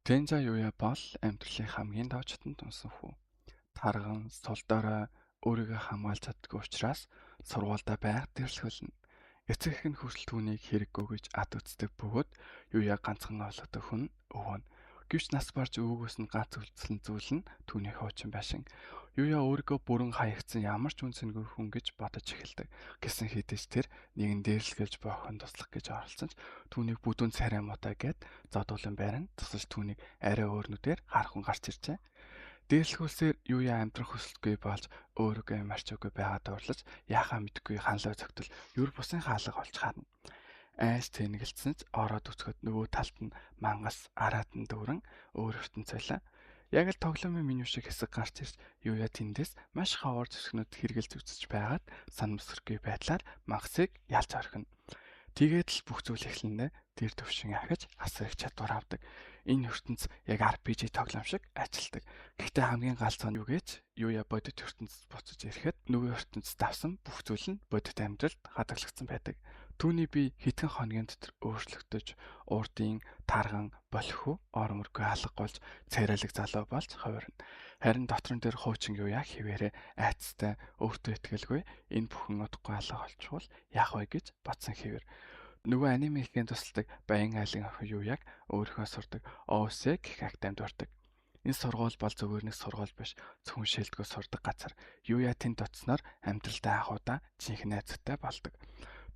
Тенза Юя бол амьдралын хамгийн доод унсан хүү. Тарган, сул дорой, өөрийгөө хамгаалж чаддаггүй учраас сургуульдаа байнга дэрлэхэлнэ. Эцэг эх нь хүртэл түүнийг хэрэггүй гэж ад үздэг бөгөөд Юя ганцхан ойлгодог хүн өвөө нь. Гэвч нас барж өвөөгөөс нь гац үлдсэн зүйл нь түүний хуучин байшин. Юя өөрийгөө бүрэн хаягдсан ямар ч үн цэнгүй хүн гэж бодож эхэлдэг. Гэсэн хэдий ч тэр нэгэн дээрлэхэлж боохон туслах гэж оролцсон ч түүнийг бүдүүн царай муутай гэд зодуулан байран тусалж түүнийг арай өөр нүдээр харах хүн гарч иржээ. Дээрлэхүүлсээр Юя амьдрах хүсэлтгүй болж өөрийгөө марчаагүй байгаа дуурлаж яхаа мэдгүй ханлаа зөгтөл юр бусын хаалга олж харна. Айс тэнэгэлдсэн ч ороод үзэхэд нөгөө талд нь мангас араад нь дүүрэн өөр ертөнц байлаа. Яг л тоглоомын меню шиг хэсэг гарч ирж Юя тэндээс маш ховор зэвсгнүүд хэргэлж үзэж байгаад санамсаргүй байдлаар мангасыг ялж орхино. Тэгээд л бүх зүйл эхлэнэ. Тэр төвшин ахиж асар их чадвар авдаг. Энэ ертөнц яг RPG тоглоом шиг ажилтдаг. Гэхдээ хамгийн галзуу нь юу гэж Юя бодит ертөнцөд буцаж ирэхэд нөгөө ертөнцөд авсан бүх зүйл нь бодит амьдралд хадгалагдсан байдаг. Түүний бие хэдхэн хоногийн дотор өөрчлөгдөж, урдын тарган болохгүй ор мөргүй алга болж царайлаг залуу болж хувирна. Харин дотрон дээр хуучин Юя хэвээрээ айцтай, өөртөө итгэлгүй энэ бүхэн удахгүй алга болчихвол яах вэ гэж бодсон хэвээр. Нөгөө аниме ихийн тусалдаг Баян айлын охин Юяг өөрийнхөө сурдаг Оусе гэх академид ордог. Энэ сургууль бол зүгээр нэг сургууль биш, зөвхөн шилдэгөө сурдаг газар. Юя тэнд очсноор амьдралдаа анх удаа жинхэнэ найзтай болдог.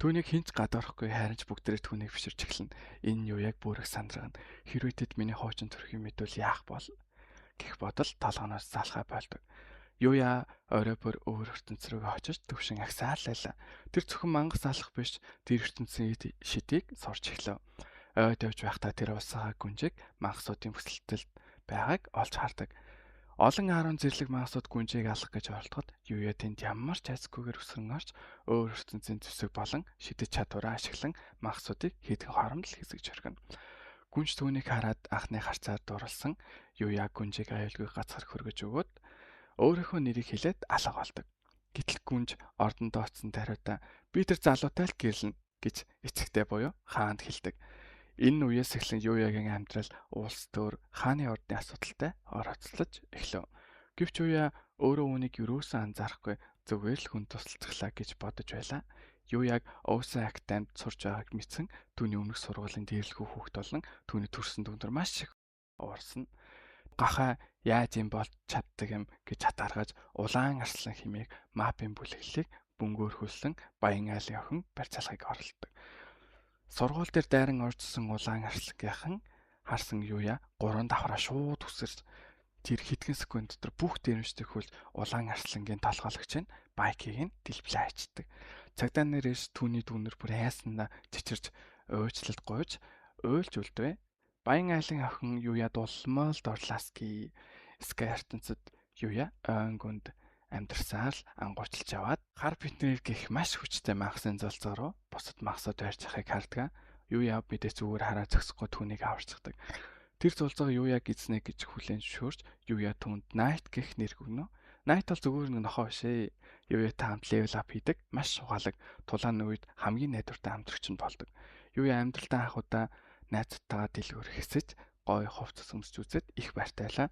Түүнийг хэн ч гадуурхахгүй, харин ч бүгдээрээ түүнийг биширч эхэлнэ. Энэ Юяг бүрэх сандрагна. Хэрвээ тэд миний хуучин төрхийг мэдвэл яах бол гэх бодол толгоноос залхаа болдог. Юя орой бүр өөр ертөнц рүү очиж төвшин агсаал байлаа. Тэр зөвхөн мангас алах биш, тэр ертөнцийн шидийг сурч эхлэв. Ойд явж байхдаа тэр улсаа гүнжиг мангасуудын бүсэлтэлд байгааг олж хардаг. Олон 10 зэрлэг мангасууд гүнжийг алах гэж оролдоход Юя тэнд ямар ч айцгүйгээр өсрөн орж өөр ертөнцийн зэвсэг болон шидэт чадвараа ашиглан мангасуудыг хэдхэн хооронд л хэсэгж орхино. Гүнж түүнийг хараад анхны харцаар дурлсан Юя гүнжийг аюулгүй газар хөргөж өгөөд өөрийнхөө нэрийг хэлээд алга болдог. Гэтэл гүнж ордондоо очсон тариута би тэр залуутай л гэрлэнэ гэж эцэгтэй буюу хаанд хэлдэг. Энэ үеэс эхлэн Юягийн амьдрал улс төр хааны ордны асуудалтай орооцлож эхлэв. Гэвч Юя өөрөө үүнийг юурээсээ анзаарахгүй зүгээр л хүн тусалцглаа гэж бодож байлаа. Юяг Оусэн академид сурч байгааг мэдсэн түүний өмнөх сургуулийн дээрлэхүү хүүхэд болон түүний төрсөн дүнээр маш их уурсан. Гахаа яаж юм болж чаддаг юм гэж хатааргаж улаан арслан химээх мапын бүлэглэлийг бөнгөөр хөлсөн Баян айлын охин барьцаалахыг оролддог. Сургууль дээр дайран оржсон улаан арслангийнхан харсан Юя 3 давхраа шууд үсэрч тэр хэдхэн секунд дотор бүх дэрэмжтэй хөлж улаан арслангийн толгойлогч нь байкийг нь дэлбэлээ хайчдаг. Цагдаа нэрээс түүний дүүнер бүр айснаа чичирч уучлалт гуйж уйлж үлдвэ. Баян айлын охин Юя дулмал дорлааски Скай ертөнцид Юя ойн гүнд амьдарсаар л ангуучилж аваад хар битнэр гих маш хүчтэй мангасын золцоо руу бусад мангасууд байрч байхыг хардаг. Юя мэдээ зүгээр хараа зогсохгүй түүнийг аварчдаг. Тэр зулцгаа Юяг эзнэ гэж хүлээн зөвшөөрч Юя түүнд Найт гэх нэр өгнө. Найт бол зүгээр нэг нохоо биш ээ. Юятай хамт level up хийдэг, маш шугаалаг, тулааны үед хамгийн найдвартай хамтрагч нь болдог. Юя амьдралдаа анх удаа найзтайгаа дэлгүүр хэсэж гоё хувцас өмсч үзээд их баяртай байлаа.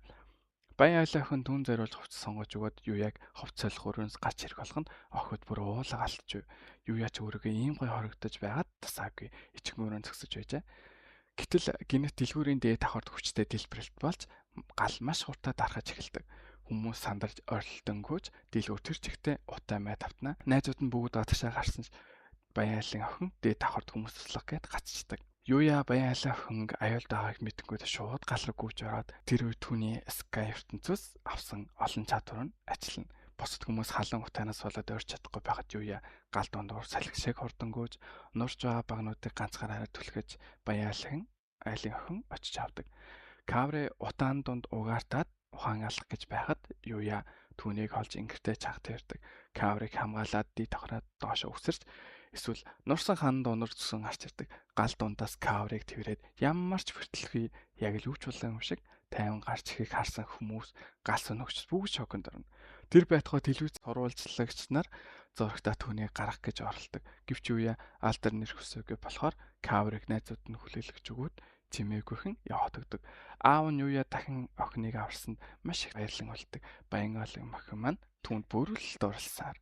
Баян айлын охин түн зориулж хувцас сонгож өгөөд Юяг хувцас солих өрөөнөөс гарч ирэх болгонд охид бүр уулаа алтж. Юя ч өөрийгөө ийм гоё хорогдож байгаад тасаагүй ичгэн өрөөнд зогсож байжээ. Гэтэл гинэт дэлгүүрийн дээд давхарт хүчтэй дэлбэрэлт болж гал маш хурдтай дарахаж эхэлдэг. Хүмүүс сандарч орилтонгүйж дэлгүүр тэр чигтээ утай май тавтана. Найзууд нь бүгд гадагшаа гарсан ч Баян айлын охин дээд давхарт хүмүүс туслах гээд гацчдаг. Юя Баян айлын охинг аюулд байгааг мэдэнгүүт шууд гал руу гүйж ороод тэр үед түүний Sky ертөнцөөс авсан олон чадвар нь ажиллана. Бусад хүмүүс халуун утаанаас болоод ойрч чадахгүй байхад Юя гал дундуур салхи шиг хурдан гүйж нурж байгаа багнуудыг ганцгаар хараад түлхэж Баян айлын охин очиж авдаг. Кавре утаан дунд угаартаад ухаан алах гэж байхад Юя түүнийг олж ингэртэй чанга тэрдэг. Каврыг хамгаалаад дий давхраад доош өсөрч эсвэл нурсан хан дунар зүсэн гарч ирдэг. Гал дундаас Каврыг тэрвэрэд ямар ч бэртэлгүй яг л үуч улаан юм шиг тайван гарч ирэхийг харсан хүмүүс гал соногч бүгд шоконд орно. Тэр байтугай телевиз сурвалжлагч нар зурагтаа түүнийг гаргах гэж оролдог. Гэвч Юя алдар нэр хүсээгүй болохоор Каврыг найзууд нь хүлээлгэж өгөөд чимээгүйхэн яваад өгдөг. Аав нь Юя дахин охиныг аварсанд маш их баярлан үлддэг. Баян олон охин маань түүнд бүрэл дурласаар.